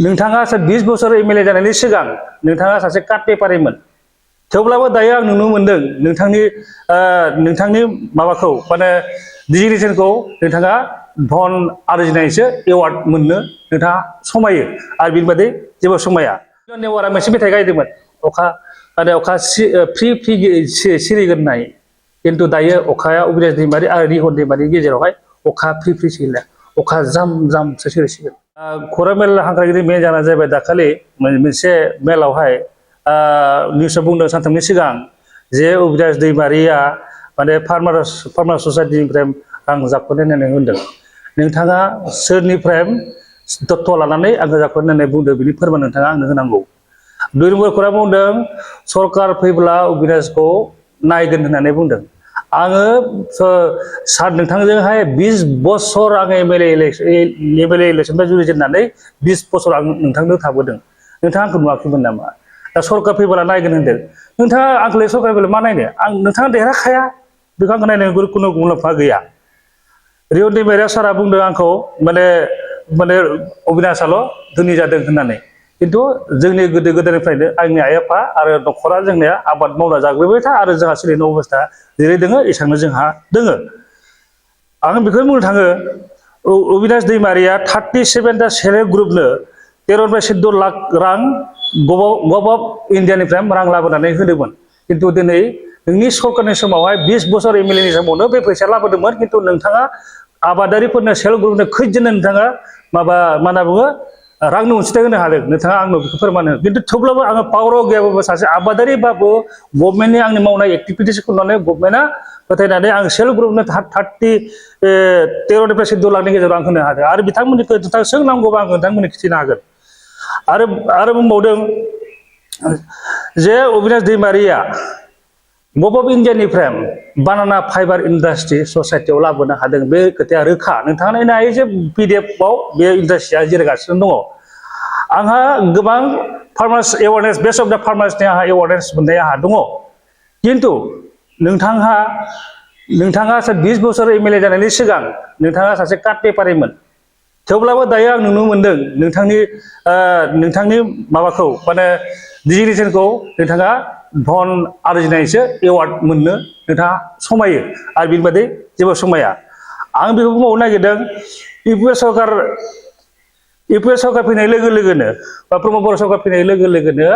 नोंथाङा 20 बोसोर एमएलए जानायनि सिगां नोंथाङा सासे काट पेपारिमोन थेवब्लाबो दायो आं नुनो मोनदों नोंथांनि माबाखौ माने डिजिग्नेशनखौ नोंथाङा धन आरजिनायसो एवार्ड मोननो नोंथाङा समायो आरो बिनि बादै जेबो समाया नेवारा मोनसे मेथाइ गायदोंमोन अखा माने अखा फ्रि फ्रि सिरिगोन होननाय किन्तु दायो अखाया अबिनाश दैमारि आरो रिहन दैमारिनि गेजेरावहाय अखा फ्रि फ्रि सिरिला अखा जाम जामसो सिरिसिगोन खौरां मेल हांख्रायगिरि मेल जाना जाबाय दाखालि मोनसे मेलावहाय निउसआव बुंदों सानथामनि सिगां जे अबिनाश दैमारिया माने फार्मार ससाइटिनिफ्राय रां जाख'नाय होननानै होनदों नोंथाङा सोरनिफ्राय दत्त लानानै आंखौ जाख'नाय होननानै बुंदों बिनि फोरमान नोंथाङा आंनो होनांगौ 2 नम्बर खौरां बुंदों सरकार फैब्ला अबिनाशखौ नायगोन होननानै बुंदों आङो नोंथांजोंहाय 20 बोसोर आं एमएलए इलेक्शननिफ्राय जुरिजेननानै 20 बोसोर आं नोंथांनो थाबोदों नोंथाङा आंखौ नुवाखैमोन नामा दा सरकार फैब्ला नायगोन होनदों नोंथाङा आंखौलाय सरकार फैब्ला मा नायनो आं नोंथाङा देरहाखाया बेखौ आंखौ नायनायनि खुनु मुलाम्फा गैया रिहन दैमारिया सारा बुंदों आंखौ माने अबिनाशआल' धोनि जादों होननानै किन्तु जोंनि गोदो गोदायनिफ्रायनो आंनि आइ आफा आरो न'खरा जोंनिया आबाद मावना जाग्रोबाय था आरो जोंहा सोलिनाय अबस्था जेरै दोङो एसांनो जोंहा दोङो आं बेखौनो बुंनो थाङो अबिनाश दैमारिया 37टा सेल्फ हेल्प ग्रुपनो 13-14 लाख रां गभ अफ इन्डियानिफ्राय रां लाबोनानै होदोंमोन किन्तु दिनै नोंनि सरकारनि समावहाय 20 बोसोर एमएलएनि समावनो बे फैसा लाबोदोंमोन किन्तु नोंथाङा आबादारिफोरनो सेल्फ ग्रुपनो खैजोननो नोंथाङा मा होनना बुङो रांनि अनसुंथाइ होनो हादों नोंथाङा आंनो बेखौ फोरमान हो किन्तु थेवब्लाबो आङो पावाराव गैयाबाबो सासे आबादारिबाबो गभर्नमेन्टनि आंनि मावनाय एक्टिभिटिसखौ नुनानै गभर्नमेन्टआ फोथायनानै आं सेल्फ ग्रुपनो 13-14 लाखनि गेजेराव आं होनो हादों आरो बिथांमोननिखौ नोंथाङा सोंनांगौबा आं नोंथांमोननो खिथिनो हागोन आरो बुंबावदों जे Abinash Daimaria गभ of इन्डियानिफ्राय बानाना fibre industry ससाइटियाव लाबोनो हादों बे खोथाया रोखा नोंथाङा नायनो हायो जे पिडिएफआव बे इन्डास्ट्रिया जिरायगासिनो दङ आंहा गोबां farmers awareness best of the फार्मार्सनि आंहा एवारनेस मोननाय आंहा दङ किन्तु नोंथाङा 20 बोसोर एमएलए जानायनि सिगां नोंथाङा सासे काट पेपारिमोन थेवब्लाबो दायो आं नुनो मोनदों नोंथांनि माबाखौ माने डिजिग्नेशनखौ नोंथाङा धन आरजिनायसो एवार्ड मोननो नोंथाङा समायो आरो बिनि बादै जेबो समाया आं बेखौ बुंबावनो नागिरदों इउपिए सरकार फैनाय लोगो लोगोनो बा प्रमद बर' सरकार फैनाय लोगो लोगोनो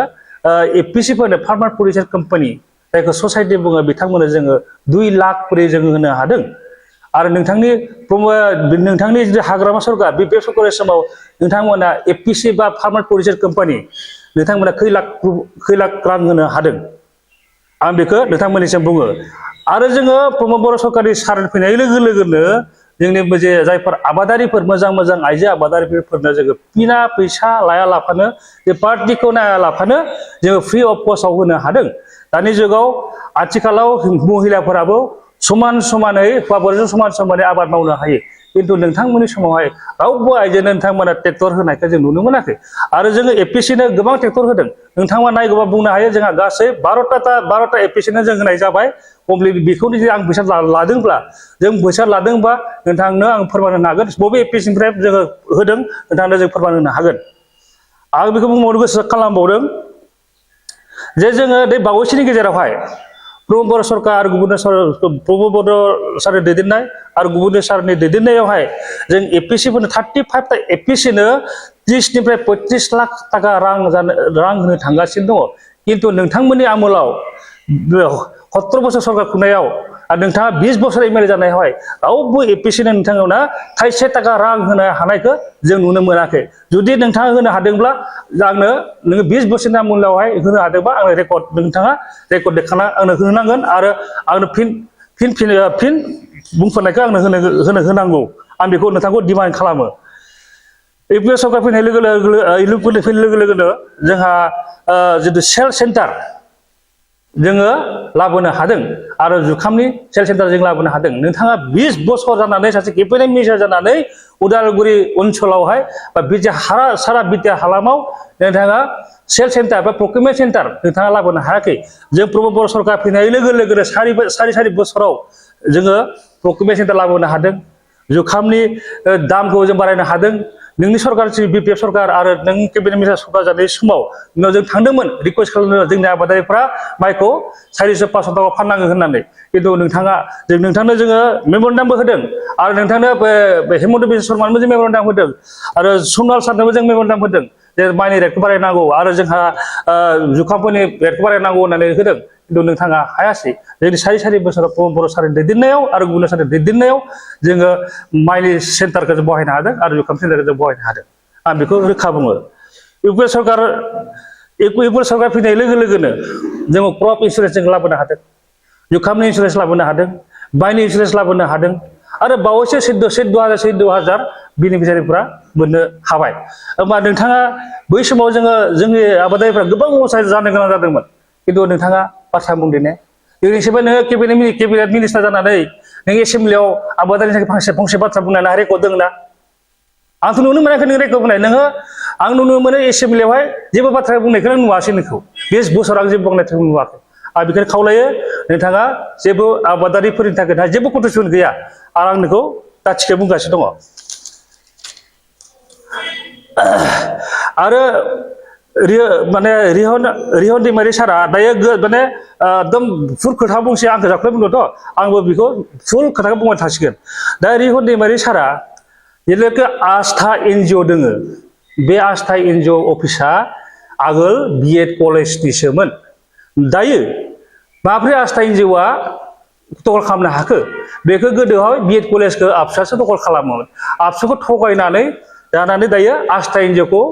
एपिसिफोरनो फार्मार प्रडिउसार कम्पानि जायखौ ससाइटि बुङो बिथांमोननो जोङो 2 लाख करि जों होनो हादों आरो नोंथांनि जे हाग्रामा सरकार बे सरकारनि समाव नोंथांमोना एपिसि बा फार्मार प्रडिउसार कम्पानि नोंथांमोना खै लाख रां होनो हादों आं बेखौ नोंथांमोननिसिम बुङो आरो जोङो प्रमद बर' सरकारनि सार फैनाय लोगो लोगोनो जोंनि जे जायफोर आबादारिफोर मोजां आइजो आबादारिफोरनो जोङो बिना फैसा लाया लाफानो जे पार्टिखौ नाया लाफानो जोङो फ्रि अफ कस्टआव होनो हादों दानि जुगाव आथिखालाव महिलाफोराबो समानै हौवाफोरजों समानै आबाद मावनो हायो किन्तु नोंथांमोननि समावहाय रावबो आइजोनो नोंथांमोना ट्रेक्टर होनायखौ जों नुनो मोनाखै आरो जोङो एपिसिनो गोबां ट्रेक्टर होदों नोंथांमोना नायगौबा बुंनो हायो जोंहा गासै 12टा एपिसिनो जों होनाय जाबाय कमप्लिट बेखौ जुदि आं फैसा लादोंब्ला नोंथांनो आं फोरमान होनो हागोन बबे एपिसिनिफ्राय जोङो होदों नोंथांनो जों फोरमान होनो हागोन आं बेखौ बुंबावनो गोसो खालामबावदों जे जोङो बे बावैसोनि गेजेरावहाय प्रमद बर' सरकार आरो प्रमद बर' सारनि दैदेननाय आरो गुबुन सारनि दैदेननायावहाय जों एपिसिफोरनो 35टा एपिसिनो 30निफ्राय 35 लाख थाखा रां होनो थांगासिनो दङ किन्तु नोंथांमोननि आमोलाव 70 बोसोर सरकार खुंनायाव आरो नोंथाङा 20 बोसोर एमएलए जानायावहाय रावबो एपिसिनो नोंथांमोना थाइसे थाखा रां होनो हानायखौ जों नुनो मोनाखै जुदि नोंथाङा होनो हादोंब्ला आंनो नोङो 20 बोसोरनि आमोलावहाय होनो हादोंबा आंनो नोंथाङा रेकर्ड देखायना आंनो होनांगोन आरो आंनो फिन बुंफोरनायखौ आंनो होनांगौ आं बेखौ नोंथांखौ डिमान्ड खालामो इउपिए सरकार फैनाय लोगो लोगोनो जोंहा जितु सेल सेन्टार जोङो लाबोनो हादों आरो जुखामनि सेल सेन्टार जों लाबोनो हादों नोंथाङा 20 बोसोर जानानै सासे केबिनेट मिनिस्टार जानानै उदालगुरि ओनसोलावहाय बा सारा बिटिआर हालामाव नोंथाङा सेल सेन्टार बा प्रक्रिउरमेन्ट सेन्टार नोंथाङा लाबोनो हायाखै जों प्रमद बर' सरकार फैनाय लोगो लोगोनो सारि बोसोराव जोङो प्रक्रिउरमेन्ट सेन्टार लाबोनो हादों जुखामनि दामखौ जों बारायनो हादों नोंनि सरकार बिपिएफ सरकार आरो नों केबिनेट मिनिस्टार सरकार जानाय समाव जों थांदोंमोन रिकुवेस्ट खालामनो जोंनि आबादारिफ्रा माइखौ 400-500 टाका फाननांगौ होननानै खिन्थु नोंथांनो जोङो मेम'रेन्डामबो होदों आरो नोंथांनो हेमन्त बिश्व शर्मानोबो जों मेम'रेन्डाम होदों आरो सनवाल सारनोबो जों मेम'रेन्डाम होदों जे माइनि रेटखौ बारायनांगौ आरो जोंहा जुखामफोरनि रेटखौ बारायनांगौ होननानै होदों खिन्थु नोंथाङा हायासै जोंनि सारि बोसोराव बर' सारनि दैदेननायाव आरो गुबुन सारनि दैदेननायाव जोङो माइनि सेन्टारखौ जों बहायनो हादों आरो जुखाम सेन्टारखौ जों बहायनो हादों आं बेखौ रोखा बुङो इउपिए सरकार फैनाय लोगो लोगोनो जोङो क्रप इन्सुरेन्स जों लाबोनो हादों जुखामनि इन्सुरेन्स लाबोनो हादों माइनि इन्सुरेन्स लाबोनो हादों आरो बावैसो 14,000 बेनिफिसियारिफ्रा मोननो हाबाय होमबा नोंथाङा बै समाव जोंनि आबादारिफ्रा गोबां लस जानो गोनां जादोंमोन खिन्थु नोंथाङा बाथ्रा बुंदों ने दिनैसिमबो नोङो केबिनेट मिनिस्टार जानानै नों एसेम्ब्लियाव आबादारिनि थाखाय फंसे बाथ्रा बुंनानै रेकर्ड दङ ना आंथ' नुनो मोनाखै नों रेकर्ड बुंनाय नोङो आं नुनो मोनो एसेम्ब्लियावहाय जेबो बाथ्रा बुंनायखौ आं नुवासै नोंखौ बे बोसोराव आं जेबो बुंनायखौ नुवाखै आं बेखौनो खावलायो नोंथाङा जेबो आबादारिफोरनि थाखाय जेबो कन्ट्रिबिउसन गैया आरो आं नोंखौ दाथिखौ बुंगासिनो दङ आरो रिहन दैमारि सारा दायो माने एकदम फुल खोथा बुंसै आंखौ जाख्लाय बुंदोंथ' आंबो बेखौ फुल खोथाखौ बुंबाय थासिगोन दा रिहन दैमारि सारा जेब्लाखि आस्था एनजिअ दोङो बे आस्था एनजिअ अफिसा आगोल बिएड कलेजनिसोमोन दायो माब्रै आस्था एनजिअआ दखल खालामनो हाखो बेखौ गोदोहाय बिएड कलेजखौ आबसुआसो दखल खालामोमोन आबसुखौ थगायनानै जानानै दायो आस्था एनजिअखौ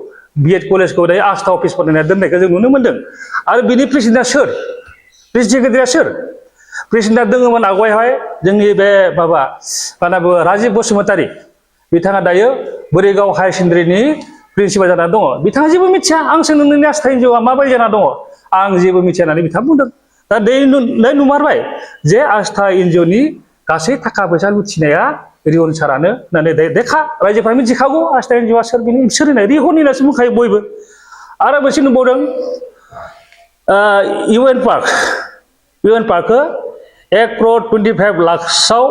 बिएड कलेजखौ दायो आस्था अफिस बानायना दोननायखौ जों नुनो मोन्दों आरो बिनि प्रेसिडेन्टआ सोर प्रेसिडेन्ट सेक्रेटारिया सोर प्रेसिडेन्टआ दङमोन आवगायहाय जोंनि बे राजिब बसुमतारी बिथाङा दायो बोरैगाव हायार सेकेन्डारिनि प्रिन्सिपाल जाना दङ बिथाङा जेबो मिथिया आं सोंदों नोंनि आस्था एनजिअआ माबायदि जाना दङ आं जेबो मिथिया होननानै बिथाङा बुंदों दा नुमारबाय जे आस्था एनजिअनि गासै थाखा फैसा लुथिनाया रिहन सारानो होननानै देखा रायजोफ्रा मिथिखागौ आस्था एनजिअआ सोर होननाय रिहन होननासो बुंखायो बयबो आरो मोनसे नुबावदों इउएन पार्कखौ 1,25 लाखसोआव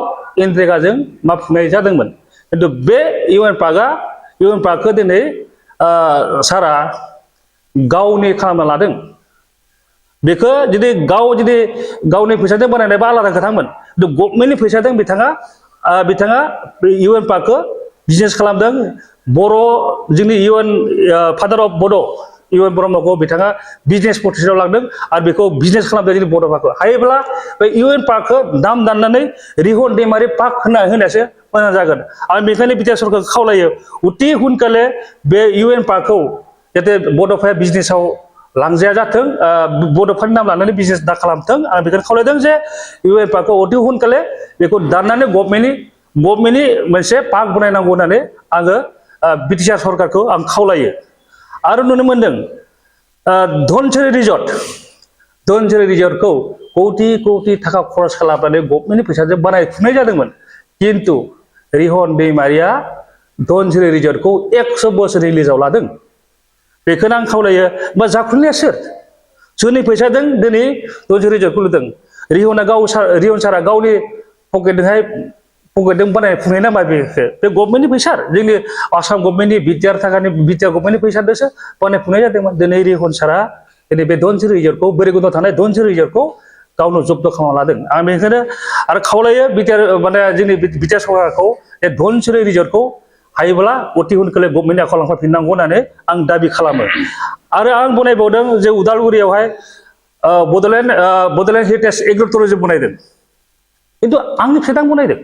एनरेगाजों मावफुंनाय जादोंमोन खिन्थु बे इउएन पार्कखौ दिनै सारा गावनि खालामना लादों बेखौ जुदि गावनि फैसाजों बानायनायबा आलादा खोथामोन खिन्थु गभर्नमेन्टनि फैसाजों बिथाङा इउएन पार्कखौ बिजनेस खालामदों जोंनि इउएन फादार अफ बड' इउएन ब्रह्मखौ बिथाङा बिजनेस पलिसियाव लांदों आरो बेखौ बिजनेस खालामदों जोंनि बड' पार्कखौ हायोब्ला बे इउएन पार्कखौ दाम दाननानै रिहन दैमारि पार्क होनायासो मोजां जागोन आं बेखायनो बिटिआर सरकारखौ खावलायो अति हुनकाले बे इउएन पार्कखौ जाहाथे बड'फाया बिजनेसाव लांजाया जाथों बड'फानि नाम लानानै बिजनेस दा खालामथों आं बेखौनो खावलायदों जे इउएन पार्कखौ अति हुनकाले बेखौ दाननानै गभर्नमेन्टनि मोनसे पार्क बनायनांगौ होननानै आङो बिटिआर सरकारखौ आं खावलायो आरो नुनो मोन्दों धनसिरि रिजर्टखौ कौटि थाखा खरस खालामनानै गभर्नमेन्टनि फैसाजों बानायफुंनाय जादोंमोन खिन्थु रिहन दैमारिया धनसिरि रिजर्टखौ 100 बोसोर रिलिजाव लादों बेखौनो आं खावलायो बा जाखुलिया सोरनि फैसाजों दिनै धनसिरि रिजर्टखौ लुदों रिहन सारा गावनि पकेटजों बानायफुंनाय नामा बेखौ बे गभर्नमेन्टनि फैसा जोंनि आसाम गभर्नमेन्टनि बिटिआर गभर्नमेन्टनि फैसाजोंसो बानायफुंनाय जादोंमोन दिनै रिहन सारा दिनै बे धनसिरि रिजर्टखौ बोरैगुन्दाव थानाय धनसिरि रिजर्टखौ गावनो जब्द खालामना लादों आं बेखौनो आरो खावलायो जोंनि बिटिआर सरकारखौ बे धनसिरि रिजर्टखौ हायोब्ला अति हुनकाले गभर्नमेन्टनि आखायाव लांफिननांगौ होननानै आं दाबि खालामो आरो आं बनायबावदों जे उदालगुरियावहाय बड'लेण्ड हेरिटेज एग्र' टुरिजम बनायदों खिन्थु आंनि फैसाजों आं बनायदों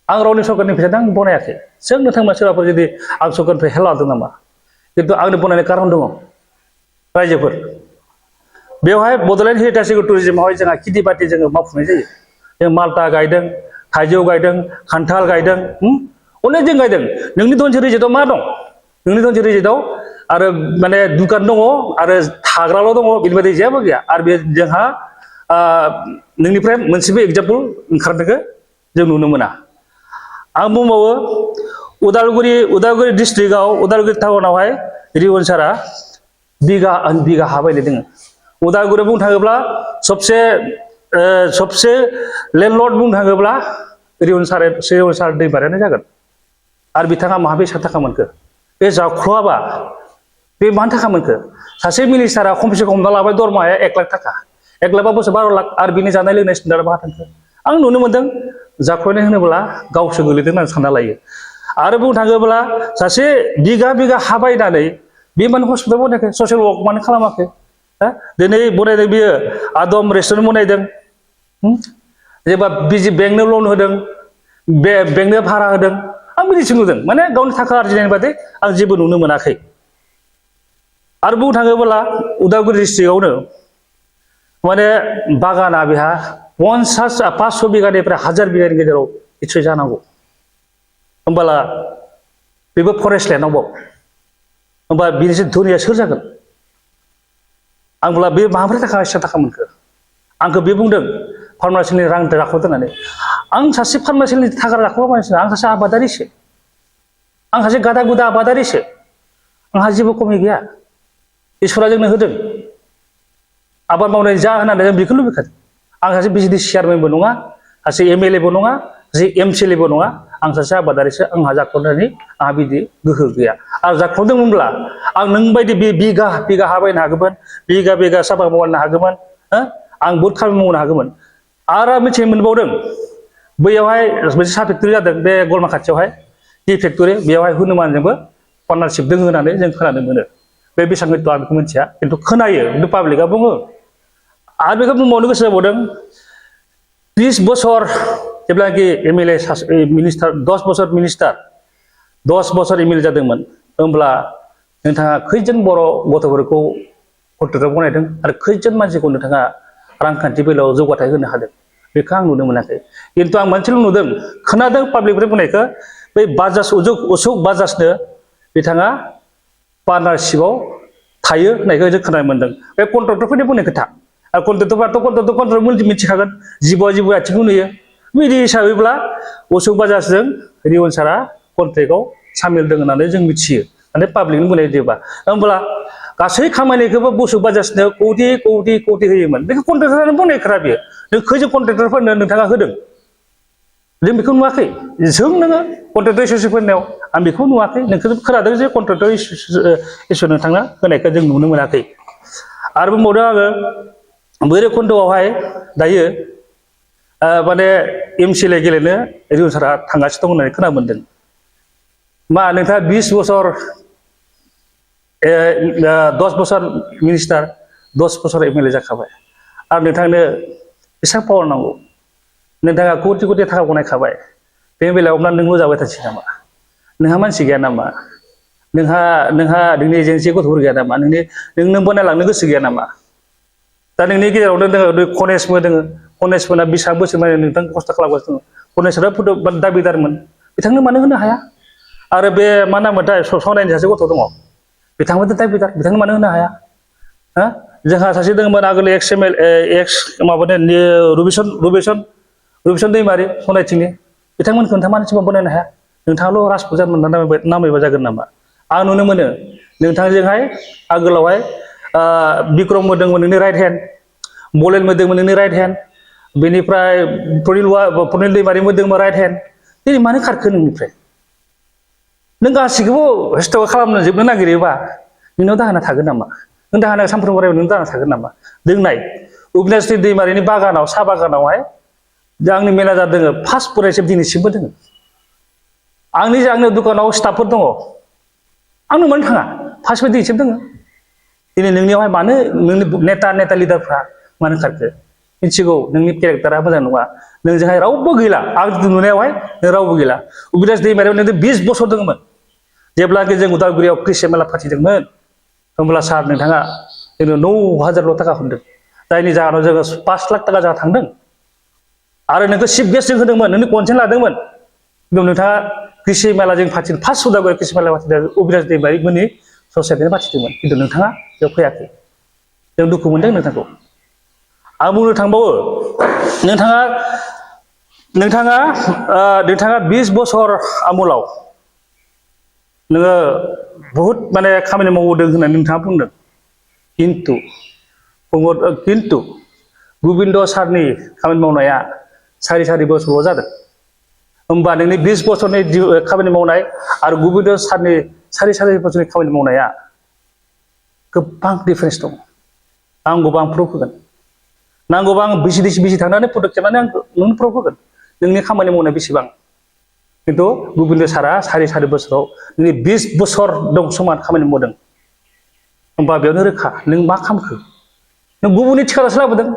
आं रावनि सरकारनि फैसाजों आं बनायाखै जों नोंथांमोना सोरबाफोर जुदि आं सरकारनिफ्राय हेल्प लादों नामा खिन्थु आंनि बनायनाय कारन दङ रायजोफोर बेवहाय बड'लेण्ड हेरिटेज एग्र' टुरिजमावहाय जोंहा खेथि बाथि जोङो मावफुंनाय जायो जों माल्टा गायदों थाइजौ गायदों खान्थाल गायदों अनेक जों गायदों नोंनि धनसिरि रिजर्टआव मा दं नोंनि धनसिरि रिजर्टआव आरो माने दुखान दङ आरो थाग्राल' दङ बेनि बायदि जेबो गैया आरो बे जोंहा नोंनिफ्राय मोनसेबो एगजामपोल ओंखारनायखौ जों नुनो मोना आं बुंबावो उदालगुरि डिस्ट्रिक्टआव उदालगुरि टाउनावहाय रिहन सारा बिगा हा बायनाय दङ उदालगुरियाव बुंनो थाङोब्ला सबसे लेन्डलर्ड बुंनो थाङोब्ला रिउन सार दैमारियानो जागोन आरो बिथाङा माहा बेसां थाखा मोनखो बे जाख्ल'आबा बे मानि थाखा मोनखो सासे मिनिस्टारा खमसे खम हमना लाबाय दरमाहाया 1 लाख थाखा 1 लाख बोसोर 12 लाख आरो बिनि जानाय लोंनाय स्टेन्डार्ड बहा थांखो आं नुनो मोनदों जाख्ल'नाय होनोब्ला गावसो गोलैदों होननानै सानना लायो आरो बुंनो थाङोब्ला सासे बिगा हा बायनानै बे माने हस्पिटाल बनायाखै ससियेल वर्क माने खालामाखै दिनै बनायदों बियो आदम रेस्टुरेन्ट बनायदों जेनेबा बिजि बेंकनो लन होदों बेंकनो भारा होदों आं बिदिसो नुदों माने गावनि थाखा आरजिनायनि बादै आं जेबो नुनो मोनाखै आरो बुंनो थाङोब्ला उदालगुरि डिस्ट्रिक्टआवनो माने बागाना बेहा 500 बिगानिफ्राय 1000 बिगानि गेजेराव निस्सय जानांगौ होमबाला बेबो फरेस्ट लेन्डआवबाव होमबा बिनिसो धनिया सोर जागोन आंब्ला बे माबोरै थाखा मोनखो आंखौ बे बुंदों फार्मासिनि रां जाख'दों होननानै आं सासे फार्मासिनि थाखा जाख'बा मानसिना आं सासे आबादारिसो आं सासे गादा गुदा आबादारिसो आंहा जेबो खमि गैया इसोरा जोंनो होदों आबाद मावनाय जा होननानै जों बेखौ लुबैखादों आं सासे बिजनेस चेयारमेनबो नङा सासे एमएलएबो नङा सासे एमसिएलएबो नङा आं सासे आबादारिसो आंहा जाख्ल'नायनि आंहा बिदि गोहो गैया आरो जाख्ल'दोंमोनब्ला आं नों बायदि बिगा हा बायनो हागौमोन बिगा साफा मावनो हागौमोन आं बहुद खामानि मावनो हागौमोन आरो मिथिनो मोनबावदों बैयावहाय मोनसे साहा फेक्टरि जादों बे गलमा खाथियावहाय टि फेक्टरि बेयावहाय हनुमानजोंबो पार्टनारशिप दङ होननानै जों खोनानो मोनो बे बेसेबां आं बेखौ मिथिया खिन्थु खोनायो खिन्थु पाब्लिकआ बुङो आरो बेखौ बुंबावनो गोसो जाबावदों 30 बोसोर जेब्लानाखि एमएलए मिनिस्टार 10 बोसोर मिनिस्टार 10 बोसोर एमएलए जादोंमोन होमब्ला नोंथाङा खैजोन बर' गथ'फोरखौ कन्ट्रेक्टर बनायदों आरो खैजोन मानसिखौ नोंथाङा रांखान्थि बेलायाव जौगाथाय होनो हादों बेखौ आं नुनो मोनाखै खिन्थु आं मोनसेल' नुदों खोनादों पाब्लिकनिफ्राय बुंनायखौ बै बाजाज अशोक बाजाजनो बिथाङा पार्टनारशिपआव थायो होननायखौ जों खोनानो मोनदों बे कन्ट्रेक्टरफोरनि बुंनाय खोथा आरो कन्ट्रेक्टर मिथिखागोन जिबौ आथिंखौ नुयो बिदि हिसाबैब्ला अशोक बाजाजजों रिउन सारा कन्ट्रेक्टआव सामिल दङ होननानै जों मिथियो माने पाब्लिकनि बुंनाय बायदिबा होमब्ला गासै खामानिखौबो अशोक बाजाजनो कौटि होयोमोन बेखौ कन्ट्रेक्टरानो बुंनाय खोथा बेयो नों खैजोन कन्ट्रेक्टरफोरनो नोंथाङा होदों जों बेखौ नुवाखै जों नोङो कन्ट्रेक्टर एसोसिएसनफोरनियाव आं बेखौ नुवाखै नोंखौ खोनादों जे कन्ट्रेक्टर एसोसिएसन नोंथाङा होनायखौ जों नुनो मोनाखै आरो बुंबावदों आङो भैरबकुन्दआवहाय दायो माने एमसिएलए गेलेनो रिउन सारा थांगासिनो दं होननानै खोनानो मोनदों मा नोंथाङा 20 बोसोर 10 बोसोर मिनिस्टार 10 बोसोर एमएलए जाखाबाय आरो नोंथांनो बेसेबां पावार नांगौ नोंथाङा कौटि थाखा बनायखाबाय बे बेलायाव अब्ला नोंल' जाबाय थानोसै नामा नोंहा मानसि गैया नामा नोंहा नोंनि एजेन्सि गथ'फोर गैया नामा नों बनायलांनो गोसो गैया नामा दा नोंनि गेजेरावनो दोङो गणेशबो दोङो गणेशफोरना 20 बोसोर माने नोंथां खस्थ' खालामगासिनो दङ गणेशआ दाबिदारमोन बिथांनो मानो होनो हाया आरो बे मा नाममोनथाय सनायनि सासे गथ' दङ बिथांमोनथ' दाबिदार बिथांनो मानो होनो हाया जोंहा सासे दङमोन आगोल एक्स माबानि रुबिसन दैमारि सनायथिंनि बिथांमोनखौ नोंथाङा मानसिबो बनायनो हाया नोंथाङाल' राजपुजा नामायबा जागोन नामा आं नुनो मोनो नोंथांजोंहाय आगोलावहाय बिक्रम मोदोंमोन नोंनि राइट हेन्ड बलेन मोदोंमोन नोंनि राइट हेन्ड बेनिफ्राय प्रनिल दैमारि मोदोंमोन राइट हेन्ड दिनै मानो खारखो नोंनिफ्राय नों गासैखौबो हेस्थ' खालामनो जोबनो नागिरोबा नोंनाव दाहोना थागोन नामा नों दाहोना सानफ्रोमबो रायबो नों दाहोना थागोन नामा दोंनाय अबिनाश्री दैमारिनि बागानाव साहा बागानावहाय आंनि मेनेजार दोङो फार्स्ट फरायसालियाव दिनैसिमबो दोङो आंनि दखानाव स्टाफफोर दङ आंनो मानो थाङा फार्स्टबो दिनैसिम दोङो दिनै नोंनियावहाय मानो नोंनि नेता लिडारफ्रा मानो खारखो मिथिगौ नोंनि केरेक्टारा मोजां नङा नोंजोंहाय रावबो गैला आं नुनायावहाय नों रावबो गैला अबिनाश दैमारियाव नों 20 बोसोर दङमोन जेब्लाखि जों उदालगुरियाव क्रिस्टि मेला फाथिदोंमोन होमब्ला सार नोंथाङा जोंनो 9,000 थाखा हरदों जायनि जाहोनाव जोङो 5 लाख थाखा जोंहा थांदों आरो नोंखौ चिफ गेस्ट जों होदोंमोन नोंनि कनसेन्ट लादोंमोन नोंथाङा क्रिस्टि मेला जों फाथिदों फार्स्ट उदालगुरि क्रिस्टि मेला फाथिदों अबिनाश दैमारि मोननि ससाइटिनि फाथिदोंमोन खिन्थु नोंथाङा बेयाव फैयाखै जों दुखु मोनदों नोंथांखौ आं बुंनो थांबावो नोंथाङा 20 बोसोर आमोलाव नोङो बहुद माने खामानि मावदों होननानै नोंथाङा बुंदों खिन्थु गोबिन्द सारनि खामानि मावनाया 4 बोसोरल' जादों होमबा नोंनि 20 बोसोरनि खामानि मावनाय आरो गुबुन सारि बोसोरनि खामानि मावनाया गोबां डिफारेन्स दं। नांगौबा आं प्रुफ होगोन, नांगौबा आं बिसि थांनानै फट' खेबनानै आं नोंनो प्रुफ होगोन नोंनि खामानि मावनाय बेसेबां। खिन्थु गुबुन सारा सारि बोसोराव नोंनि 20 बोसोर दं समान खामानि मावदों। होमबा बेयावनो रोखा नों मा खालामखो, नों गुबुननि थिखादारसो लाबोदों,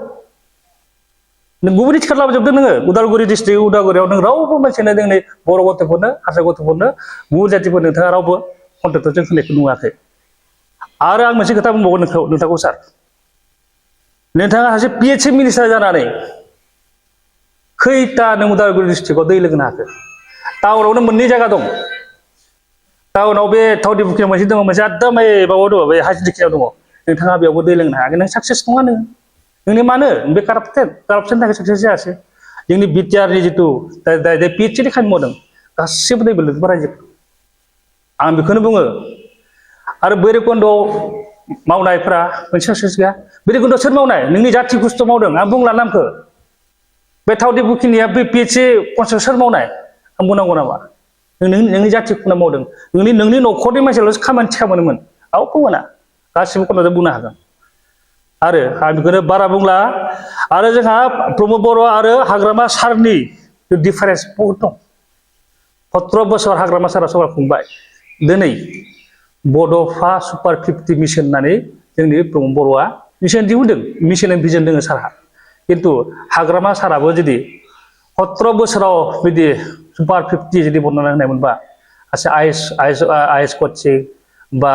नों गुबुननि थिखादार लाबोजोबदों नोङो। उदालगुरि डिस्ट्रिक्ट उदालगुरियाव नों रावबो मानसियानो जोंनि बर' गथ'फोरनो हारसा गथ'फोरनो गुबुन जातिफोर नोंथाङा रावबो कन्ट्रेक्टरजों होनायखौ नुवाखै। आरो आं मोनसे खोथा बुंबावगोन नोंथांखौ सार, नोंथाङा सासे PHC मिनिस्टार जानानै खैथा नों उदालगुरि डिस्ट्रिक्टआव दै लोंनो हाखो? टाउनावनो मोननै जायगा दं। टाउनाव बे थावदि बुखियाव मोनसे दङ, मोनसे एकदम माबायाव दङ, बे हाजिदिखियाव दङ। नोंथाङा बेयावबो दै लोंनो हायाखै, नों साक्सेस नङा नोङो। नोंनि मानो बे कारापसननि थाखाय साक्सेस जायासै। जोंनि बिटिआरनि जिथु PHCनि खामानि मावदों गासिबो दै लोंजोबो रायजोखौ। आं बेखौनो बुङो। आरो भैरबकुन्द'आव मावनायफ्रा मोनसे साक्सेस गैया। भैरबकुन्द'आव सोर मावनाय? नोंनि जाथि खस्थ' मावदों। आं बुंला नामखौ। बे थावदि बुखिनिया बे PHC कनस्ट्राक्सन सोर मावनाय? आं बुंनांगौ नामा? नोंनि जाथिखौनो मावदों। नोंनि न'खरनि मानसियाल'सो खामानि थिखा मोनोमोन। रावबो मोना। गासिबो कन्ट्रेक्टर बुंनो हागोन। आरो आं बेखौनो बारा बुंला। आरो जोंहा प्रमद बर' आरो हाग्रामा सारनि डिफारेन्स बहुद दं। 17 बोसोर हाग्रामा सारा सरकार खुंबाय। दिनै बड'फा सुपार 50 मिशन होननानै जोंनि प्रमद बर'आ मिशन दिहुनदों। मिशन भिजन दङ सारहा। खिन्थु हाग्रामा साराबो जुदि 17 बोसोराव बिदि सुपार 50 जुदि बनायना होनायमोनबा सासे आइएस कचिं बा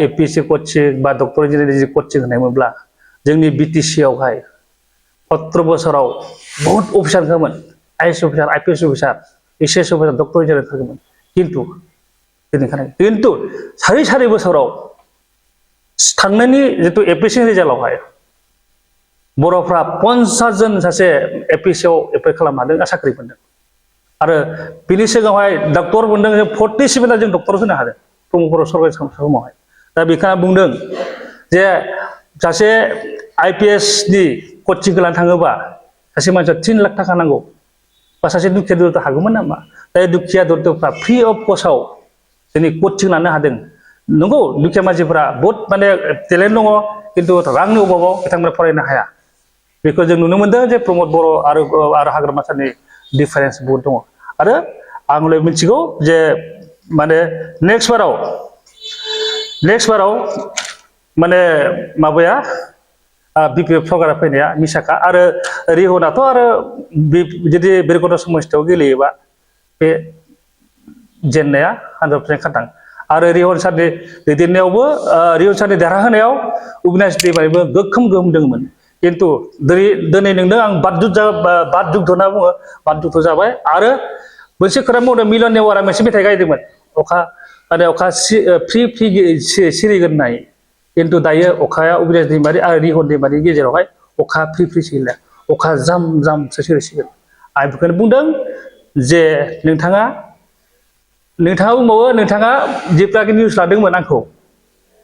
APSC कचिं बा डक्टर इन्जिनियारिं कचिं होनायमोनब्ला जोंनि BTC आवहाय 17 बोसोराव बहुत अफिसार ओंखारोमोन। IAS officer, IPS officer, SS officer, doctor engineering ओंखारोमोन। खिन्थु सारि बोसोराव थांनायनि जिथु APSC रिजाल्टआवहाय बर'फ्रा 50 जन सासे APSC आव एप्लाइ खालामनो हादों, साख्रि मोनदों। आरो बिनि सिगाङावहाय डक्टर मोनदों, 47 जों डक्टर होनो हादों प्रमद बर' सरकारि समावहाय। दा बेखौ बुंदों जे सासे IPS नि कचिंखौ लानो थाङोबा सासे मानसिया 3 लाख थाखा नांगौ। बा सासे दुखिया दरिद्र हागौमोन नामा? दा दुखिया दरिद्रफ्रा फ्रि अफ कस्टआव जोंनि कचिं लानो हादों। नंगौ दुखिया मानसिफोरा बहुत माने टेलेन्ट दङ, खिन्थु रांनि अभाबाव बिथांमोना फरायनो हाया। बेखौ जों नुनो मोनदों जे प्रमद बर' आरो हाग्रामा सारनि डिफारेन्स बहुत दङ। आरो आंलाय मिथिगौ जे माने नेक्स्ट बाराव माने माबाया BPF सरकारा फैनाया मिसाखा। आरो रिहनाथ' आरो जुदि भैरबकुन्द समस्थियाव गेलेयोबा बे जेननाया 100% खाथां। आरो रिहन सारनि दैदेननायावबो रिहन सारनि देरहाहोनायाव अबिनाश दैमारिबो गोख्रों गोहोम दंमोन। खिन्थु दिनै नोंनो आं बादजुद्ध होनना बुङो, बादजुद्ध जाबाय। आरो मोनसे खोथा बुंदों, मिलन नेवारा मोनसे मेथाइ गायदोंमोन, अखा फ्रि सिरिगोन होननाय। खिन्थु दायो अखाया अबिनाश दैमारि आरो रिहन दैमारिनि गेजेरावहाय अखा फ्रि सिरिला, अखा जाम जामसो सिरिसिगोन। आं बेखौनो बुंदों जे नोंथाङा बुंबावो, नोंथाङा जेब्लाखि निउस लादोंमोन आंखौ,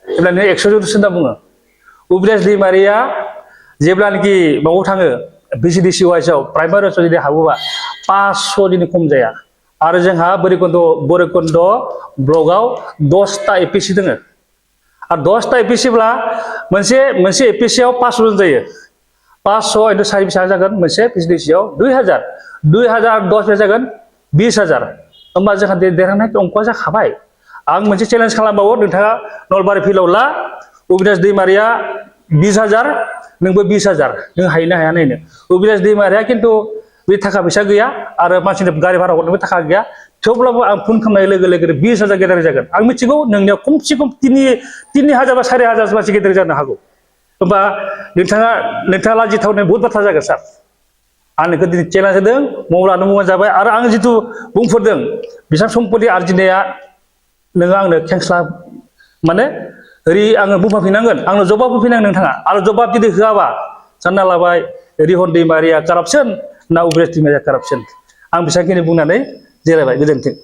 जेब्ला नों 100 जनसो होनना बुङो। अबिनाश दैमारिया जेब्लानोखि माबायाव थाङो VCDC वाइसआव प्राइमारि जुदि हाबोबा 500 दिनै खम जाया। आरो जोंहा भैरबकुन्द ब्लकआव 10टा APSC दङ। आरो 10टा APSCब्ला मोनसे APSC आव 500 जन जायो। 500 into 4 बेसेबां जागोन? मोनसे VCDC आव 2000 10 जागोन 20,000। होमबा जोंहा देरहानाय अंकआ जाखाबाय। आं मोनसे चेलेन्ज खालामबावो, नोंथाङा नलबारि फिल्डआव ला, अबिनाश दैमारिया 20,000, नोंबो 20,000, नों हायोना हाया नायनो। अबिनाश दैमारिया खिन्थु बे थाखा फैसा गैया आरो मानसिनो गारि भारा हरनोबो थाखा गैया। थेवब्लाबो आं फन खालामनाय लोगो लोगो 20,000 गेदेर जागोन। आं मिथिगौ नोंनियाव खमसे खम 3,000 बा 4,000 मानसि गेदेर जानो हागौ। होमबा नोंथाङा लाजिथावनाय बहुत बाथ्रा जागोन सार। आं नोंखौ दिनै चेलेन्ज होदों, मावब्लानो मावबानो जाबाय। आरो आं जिथु बुंफोरदों बेसेबां सम्पति आरजिनाया, नोङो आंनो खेंस्ला माने आङो बुंफाफिननांगोन, आंनो जबाब होफिननांगोन नोंथाङा। आरो जबाब जुदि होआबा सानना लाबाय रिहन दैमारिया कारापसन ना अबिनाश दैमारिया कारापसन। आं बेसेबांखिनि बुंनानै जिरायबाय। गोजोन्थों।